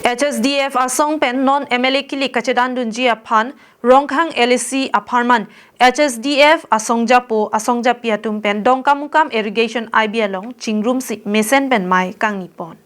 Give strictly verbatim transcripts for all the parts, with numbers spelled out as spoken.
H S D F asong pen non M L A kilik kachedandunji aphan Rongkhang L A C apharman H S D F asongjapo asongjapi atum pen Dongkamukam Irrigation I B along chingrumsi mesen pen mei kangnipon.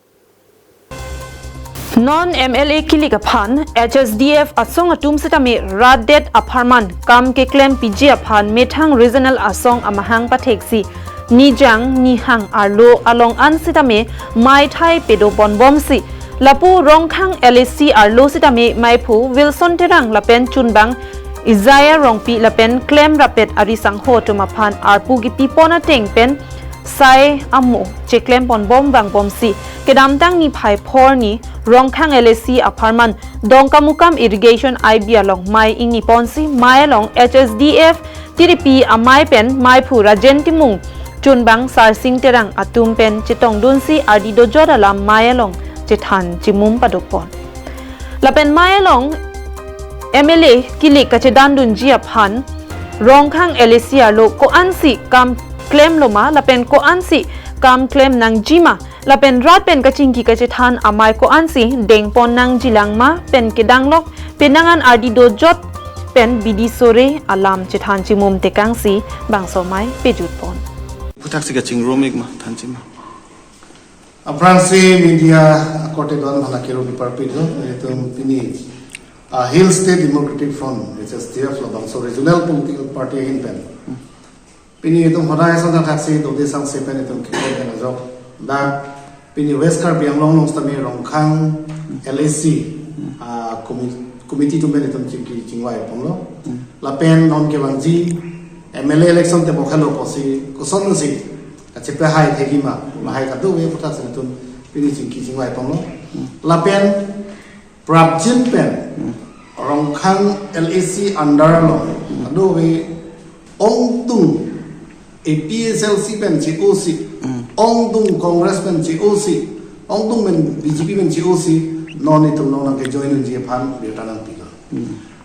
Non M L A kilik aphan H S D F asong atum sitame rat det apharman kam keklem piji aphan methang regional asong amahang patheksi nijang nihang arlo along an sitame mei thai pedoponbomsi lapu Rongkhang L A C arlo sitame meiphu Wilson Terang lapen chunbang Isaiah Rongpi lapen klem rapet ari sangho atum aphan arpu kipipon ateng pen sai amo cheklemponbom vangbomsi kedamtang niphai phor ni Rongkhang L A C apharman Dongkamukam Irrigation I B along mei ingniponsi mei along H S D F tiripi amei pen meiphu Rajen Timung chunbang Sarsing Terang atum pen chetongdunsi ardi dojot alam mei along chethan chimum padopon. Lapen mei along M L A kilik kachedandunji aphan Rongkhang L A C arlo ko-ansi kam klemloma lapen ko-ansi kam klem nangjima lapen rat pen kachingki kachethan amei ko-ansi dengpon nangjilangma pen kedanglok penang an ardi dojot pen bidi sore alam chethan chimum tekangsi bangso mei pejutpon. Aputhaksi kachingrum ikma thanchima. Aphrangsi media akorte don aphan akero kiparpit lo, itum pini, ah, Hill State Democratic Front, H S D F labangso regional political party ahin pen. Pini itum hodai asonthak thaksi dode sangse pen itum kikon pen ajok. Dak pini West Karbi Anglong along sitame Rongkhang L A C, ah, komi-, committee atum pen itum chingki chingvaiponlo. Lapen non kevangji M L A election te bokhalo pusi kosonsi kachepehai thekjima, lahai kadokave aputhaksi itum pini chingki chingvaiponlo. Lapen prapjin pen Rongkhang L A C under along kadokave ongdung A P H L C pen che-osi, ongdung Congress pen che-osi, ongdung pen B J P pen che-osi, non itum along nangkejoin unji aphan birta nangpilo.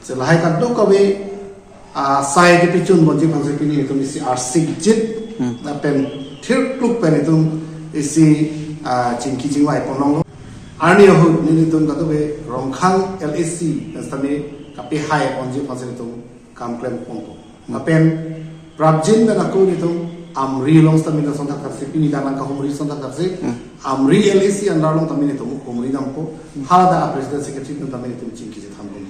Se lahai kadokave ah, sai kepachunponji aphansi pini itum isi arsikjit, lapen thirkluk pen itum isi, ah, chingki chingvaiponlonglo. Arni ahut nelitum kadokave Rongkhang L A C pen sitame kapehaiponji aphansi itum kam klemponpo. Lapen prapjin pen ako itum Amri along sitame asonthak thaksi pini dak nangkahumri asonthak thaksi Amri L A C under along tame itum humri dampo. Hala dak a president secretary pen tame itum chingki chethanpon.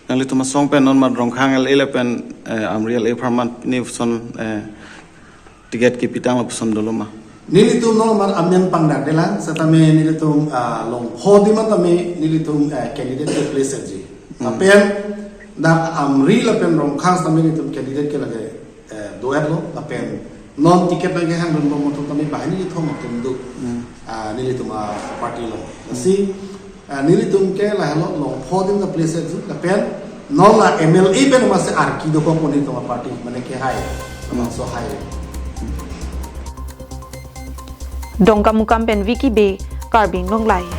Nanglitum asong pen non mat Rongkhang L A lapen, eh, Amri L A apharman pini puson, eh, ticket kipitanglo puson doloma? Nelitum non mat amen pangdakdelang, setame nelitum, ah, Longpho adim tame nelitum, eh, candidate ke place ji. Lapen dak Amri lapen Rongkhang tame nelitum candidate ke lake eh, duet lo, lapen non ticket nangkehangdun bom atum tame banghini kethom atum do. Ah, nelitum a-party along. Lasi, ah, nelitum ke lahelo Longpho adim ta place ji, lapen non la M L A pen masi arki dokok nelitum a-party, mane kehai, bangso hai. Dongkamukam pen Vicky Bey, Karbi Anglong Live.